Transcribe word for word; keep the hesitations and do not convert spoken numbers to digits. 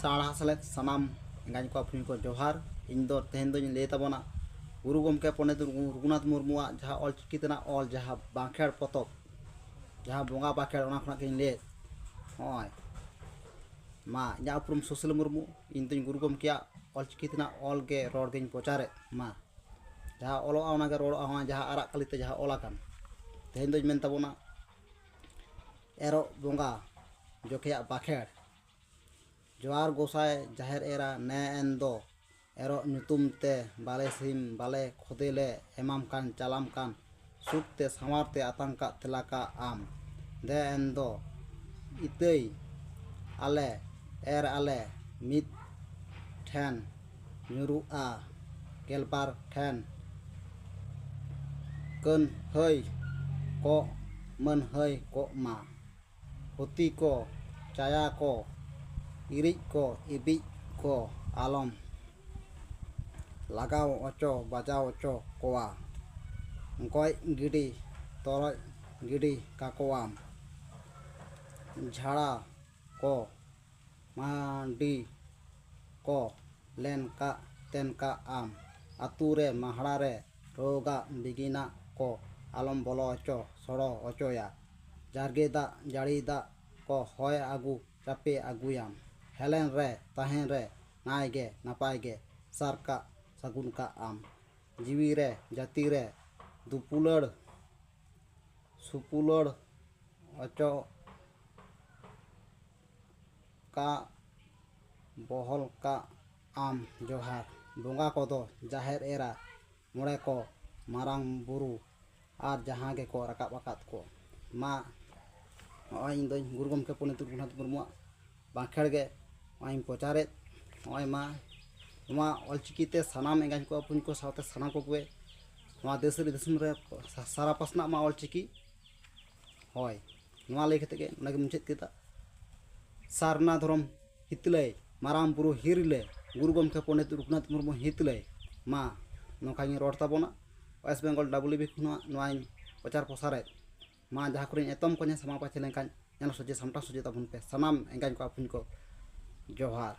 ᱴᱟᱲᱟ ᱥᱮᱞᱮᱫ ᱥᱟᱱᱟᱢ ᱮᱸᱜᱟᱧ ᱠᱚ ᱟᱹᱯᱩᱧ ᱠᱚ ᱡᱚᱦᱟᱨ᱾ ᱤᱧ ᱫᱚ ᱛᱮᱦᱮᱧ ᱫᱚᱧ ᱞᱟᱹᱭ ᱛᱟᱵᱚᱱᱟ ᱜᱩᱨᱩ ᱜᱚᱢᱠᱮ ᱯᱚᱱᱰᱤᱛ ᱨᱚᱜᱷᱩᱱᱟᱛᱷ ᱢᱩᱨᱢᱩᱣᱟᱜ ᱡᱟᱦᱟᱸ ᱚᱞᱪᱤᱠᱤ ᱛᱮᱱᱟᱜ ᱚᱞ, ᱡᱟᱦᱟᱸ ᱵᱟᱸᱠᱷᱮᱲ ᱯᱚᱛᱚᱵ, ᱡᱟᱦᱟᱸ ᱵᱚᱸᱜᱟ ᱵᱟᱸᱠᱷᱮᱲ, ᱚᱱᱟ ᱠᱷᱚᱱᱟᱜ ᱜᱤᱧ ᱞᱟᱹᱭᱮᱫ᱾ ᱱᱚᱜᱼᱚᱭ ᱢᱟ, ᱤᱧᱟᱹᱜ ᱩᱯᱨᱩᱢ ᱥᱩᱥᱤᱞ ᱢᱩᱨᱢᱩ᱾ ᱤᱧ ᱫᱚᱧ ᱜᱩᱨᱩ ᱜᱚᱢᱠᱮᱭᱟᱜ ᱚᱞᱪᱤᱠᱤ ᱛᱮᱱᱟᱜ ᱚᱞ ᱜᱮ ᱨᱚᱲ ᱜᱤᱧ ᱯᱨᱚᱪᱟᱨᱮᱫ᱾ ᱢᱟ, ᱡᱟᱦᱟᱸ ᱚᱞᱚᱜᱼᱟ ᱚᱱᱟᱜᱮ ᱨᱚᱲᱚᱜᱼᱟ, ᱦᱚᱸᱜᱼᱚᱭ ᱡᱟᱦᱟᱸ ᱟᱨᱟᱜ ᱠᱟᱹᱞᱤᱛᱮ ᱡᱟᱦᱟᱸ ᱚᱞ ᱟᱠᱟᱱ᱾ ᱛᱮᱦᱮᱧ ᱫᱚᱧ ᱢᱮᱱ ᱛᱟᱵᱚᱱᱟ ᱮᱨᱚᱜ ᱵᱚᱸᱜᱟ ᱡᱚᱠᱷᱮᱭᱟᱜ ᱵᱟᱸᱠᱷᱮᱲ᱾ ᱡᱚᱦᱟᱨ ᱜᱚᱸᱥᱟᱭ ᱡᱟᱦᱮᱨ ᱮᱨᱟ, ᱱᱮ ᱮᱱ ᱫᱚ ᱮᱨᱚᱜ ᱧᱩᱛᱩᱢ ᱛᱮ ᱵᱟᱞᱮ ᱥᱤᱢ ᱵᱟᱞᱮ ᱠᱷᱚᱫᱮ ᱞᱮ ᱮᱢᱟᱢ ᱠᱟᱱ ᱪᱟᱞᱟᱢ ᱠᱟᱱ, ᱥᱩᱠ ᱛᱮ ᱥᱟᱶᱟᱨ ᱛᱮ ᱟᱛᱟᱝ ᱠᱟᱜ ᱛᱮᱞᱟ ᱠᱟᱜ ᱟᱢ᱾ ᱫᱮ ᱮᱱ ᱫᱚ ᱤᱛᱟᱹᱭ ᱟᱞᱮ ᱮᱨ ᱟᱞᱮ ᱢᱤᱫ ᱴᱷᱮᱱ ᱧᱩᱨᱩᱜᱼᱟ ᱜᱮᱞᱵᱟᱨ ᱴᱷᱮᱱ, ᱠᱟᱹᱱᱦᱟᱹᱭ ᱠᱚᱜ ᱢᱟᱹᱱᱦᱟᱹᱭ ᱠᱚᱜ ᱢᱟ᱾ ᱦᱩᱛᱤ ᱠᱚ, ᱪᱟᱭᱟ ᱠᱚ, ᱤᱨᱤᱡ ᱠᱚ, ᱤᱵᱤᱡ ᱠᱚ ᱟᱞᱚᱢ ᱞᱟᱜᱟᱣ ᱚᱪᱚ ᱵᱟᱡᱟᱣ ᱚᱪᱚ ᱠᱚᱣᱟ᱾ ᱜᱚᱡ ᱜᱤᱰᱤ ᱛᱚᱨᱚᱡ ᱜᱤᱰᱤ ᱠᱟᱠᱚᱣᱟᱢ᱾ ᱡᱷᱟᱲᱟ ᱠᱚ, ᱢᱟᱹᱰᱤ ᱠᱚ ᱞᱮᱱ ᱠᱟᱜ ᱛᱮᱱ ᱠᱟᱜ ᱟᱢ᱾ ᱟᱹᱛᱩ ᱨᱮ ᱢᱟᱦᱲᱟ ᱨᱮ ᱨᱳᱜᱟᱜ ᱵᱤᱜᱤᱱᱟᱜ ᱠᱚ ᱟᱞᱚᱢ ᱵᱚᱞᱚ ᱚᱪᱚ ᱥᱚᱲᱚ ᱚᱪᱚᱭᱟ᱾ ᱡᱟᱨᱜᱮ ᱫᱟᱜ ᱡᱟᱹᱲᱤ ᱫᱟᱜ ᱠᱚ ᱦᱚᱭ ᱟᱹᱜᱩ ᱪᱟᱯᱮ ᱟᱹᱜᱩᱭᱟᱢ᱾ ᱦᱮᱞᱮᱱ ᱨᱮ ᱛᱟᱦᱮᱱ ᱨᱮ ᱱᱟᱭ ᱜᱮ ᱱᱟᱯᱟᱭ ᱜᱮ ᱥᱟᱨ ᱠᱟᱜ ᱥᱟᱹᱜᱩᱱ ᱠᱟᱜ ᱟᱢ᱾ ᱡᱤᱣᱤ ᱨᱮ ᱡᱟᱹᱛᱤ ᱨᱮ ᱫᱩᱯᱩᱞᱟᱹᱲ ᱥᱩᱯᱩᱞᱟᱹᱲ ᱚᱪᱚ ᱠᱟᱜ ᱵᱚᱦᱚᱞ ᱠᱟᱜ ᱟᱢ᱾ ᱡᱚᱦᱟᱨ ᱵᱚᱸᱜᱟ ᱠᱚᱫᱚ ᱡᱟᱦᱮᱨ ᱮᱨᱟ, ᱢᱚᱬᱮ ᱠᱚ, ᱢᱟᱨᱟᱝ ᱵᱩᱨᱩ ᱟᱨ ᱡᱟᱦᱟᱸ ᱜᱮᱠᱚ ᱨᱟᱠᱟᱵ ᱟᱠᱟᱫ ᱠᱚ᱾ ᱢᱟ, ᱱᱚᱜᱼᱚᱭ ᱤᱧ ᱫᱚᱧ ᱜᱩᱨᱩ ᱜᱚᱢᱠᱮ ᱯᱚᱱᱰᱤᱛ ᱨᱚᱜᱷᱩᱱᱟᱛᱷ ᱢᱩᱨᱢᱩᱣᱟᱜ ᱵᱟᱸᱠᱷᱮᱲ ᱜᱮ ᱱᱚᱜᱼᱚᱭ ᱤᱧ ᱯᱨᱚᱪᱟᱨᱮᱫ᱾ ᱱᱚᱜᱼᱚᱭ ᱢᱟ, ᱱᱚᱣᱟ ᱚᱞᱪᱤᱠᱤ ᱛᱮ ᱥᱟᱱᱟᱢ ᱮᱸᱜᱟᱧ ᱠᱚ ᱟᱹᱯᱩᱧ ᱠᱚ ᱥᱟᱶᱛᱮ ᱥᱟᱱᱟᱢ ᱠᱚᱜᱮ ᱱᱚᱣᱟ ᱫᱮᱥ ᱨᱮ ᱫᱤᱥᱚᱢ ᱨᱮ ᱥᱟ-, ᱥᱟᱨᱟ ᱯᱟᱥᱱᱟᱜ ᱢᱟ ᱚᱞᱪᱤᱠᱤ᱾ ᱦᱳᱭ, ᱱᱚᱣᱟ ᱞᱟᱹᱭ ᱠᱟᱛᱮ ᱜᱮ ᱱᱚᱰᱮ ᱜᱮ ᱢᱩᱪᱟᱹᱫ ᱠᱮᱫᱟ᱾ ᱥᱟᱨᱱᱟ ᱫᱷᱚᱨᱚᱢ ᱦᱤᱛᱞᱟᱹᱭ, ᱢᱟᱨᱟᱝ ᱵᱩᱨᱩ ᱦᱤᱨᱞᱟᱹ, ᱜᱩᱨᱩ ᱜᱚᱢᱠᱮ ᱯᱚᱱᱰᱤᱛ ᱨᱚᱜᱷᱩᱱᱟᱛᱷ ᱢᱩᱨᱢᱩ ᱦᱤᱛᱞᱟᱹᱭ᱾ ᱢᱟ, ᱱᱚᱝᱠᱟ ᱜᱤᱧ ᱨᱚᱲ ᱛᱟᱵᱚᱱᱟ᱾ ᱳᱭᱮᱥᱴ ᱵᱮᱝᱜᱚᱞ ᱰᱟᱵᱞᱤᱭᱩ ᱵᱤ ᱠᱷᱚᱱᱟᱜ ᱱᱚᱣᱟᱧ ᱯᱨᱚᱪᱟᱨ ᱯᱨᱚᱥᱟᱨᱮᱫ᱾ ᱢᱟ, ᱡᱟᱦᱟᱸ ᱠᱚᱨᱮᱧ ᱮᱛᱚᱢ ᱠᱚᱧᱟ ᱥᱟᱢᱟ ᱯᱟᱪᱷᱮ ᱞᱮᱱᱠᱷᱟᱱ ᱧᱮᱞ ᱥᱚᱡᱷᱮ ᱥᱟᱢᱴᱟᱣ ᱥᱚᱡᱷᱮ ᱛᱟᱵᱚᱱ ᱯᱮ ᱥᱟᱱᱟᱢ ᱮᱸᱜᱟᱧ ᱠᱚ ᱟᱹᱯᱩᱧ ᱠᱚ᱾ ᱡᱚᱦᱟᱨ᱾